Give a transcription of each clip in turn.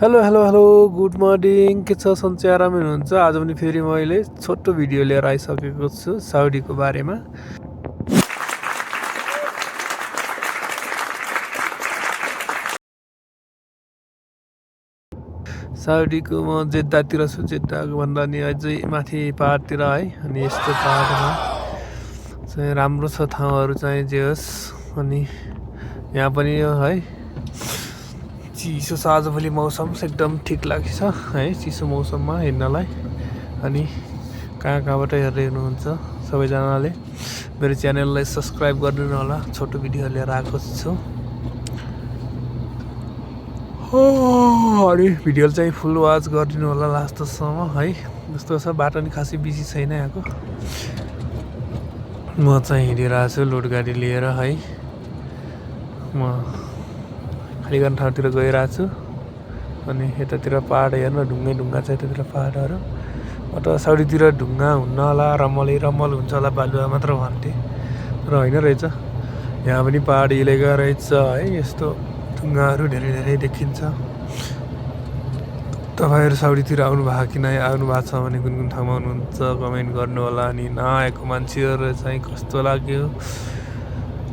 Hello hello hello good morning के छ सन्चै आरामै हुनुहुन्छ आज पनि फेरि मैले छोटो भिडियो लिएर आइसकेको छु साउदीको बारेमा। साउदीको म जेद्दातिर छु। जेद्दाको भन्दा नि अझै माथि पहाडतिर है। अनि यस्तो पहाडमा चाहिँ राम्रो छ ठाउँहरू चाहिँ जे होस्। अनि यहाँ पनि है चिसो छ आजभोलि मौसम एकदम ठिक लाग्छ है चिसो मौसममा हिँड्नलाई। अनि कहाँ कहाँबाट हेर्दै हुनुहुन्छ सबैजनाले मेरो च्यानललाई सब्सक्राइब गरिदिनु होला। छोटो भिडियो लिएर आएको छु। अनि भिडियो चाहिँ फुल वाच गरिदिनु होला लास्टसम्म है। जस्तो छ बाटो नि खासै बिजी छैन यहाँको। म चाहिँ हिँडिरहेको छु लोड गाडी लिएर है। म खाली गर्ने ठाउँतिर गइरहेको छु। अनि यतातिर पहाड हेर्न ढुङ्गा छ यतातिर पहाडहरू। म त साउदीतिर ढुङ्गा हुन्न होला रम्मल हुन्छ होला बालुवा मात्र भन्थे तर होइन रहेछ। यहाँ पनि पहाड हिलेको रहेछ है। यस्तो ढुङ्गाहरू धेरै देखिन्छ। तपाईँहरू साउदीतिर आउनु भएको कि आउनु भएको छ भने कुन कुन ठाउँमा हुनुहुन्छ कमेन्ट गर्नु होला। अनि नआएको मान्छेहरू चाहिँ कस्तो लाग्यो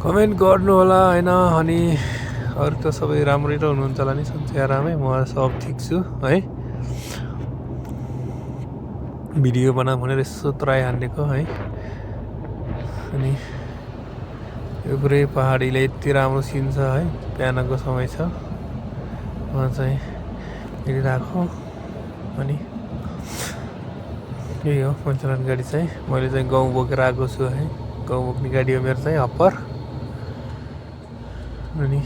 कमेन्ट गर्नु होला होइन। अनि अरू त सबै राम्रै त हुनुहुन्छ होला नि सन्चै आरामै। म सब ठिक छु है। भिडियो बनाऊ भनेर यसो ट्राई हानेको है। अनि यो पुरै पहाडीले यति राम्रो सिन छ है। बिहानको समय छ म चाहिँ हिँडिरहेको। अनि यही हो मञ्चलन गाडी चाहिँ मैले चाहिँ गहुँ बोकेर आएको छु है। गहुँ बोक्ने गाडी हो मेरो चाहिँ हप्पर। अनि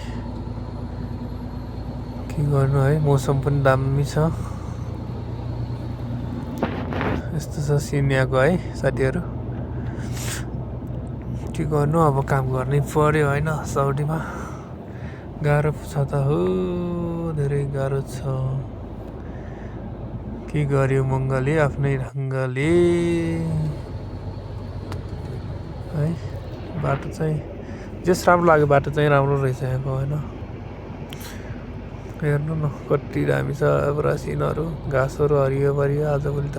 के गर्नु है मौसम पनि दामी छ। यस्तो छ सिन यहाँको है साथीहरू। के गर्नु अब काम गर्नै पर्यो होइन। साउदीमा गाह्रो छ त हो धेरै गाह्रो छ। के गर्यो मङ्गले आफ्नै ढङ्गले है। बाटो चाहिँ जस राम्रो लाग्यो बाटो चाहिँ राम्रो रहेछ यहाँको होइन। हेर्नु न कति दामी छ पुरा सिनहरू घाँसहरू हरियो भरियो आजभोलि त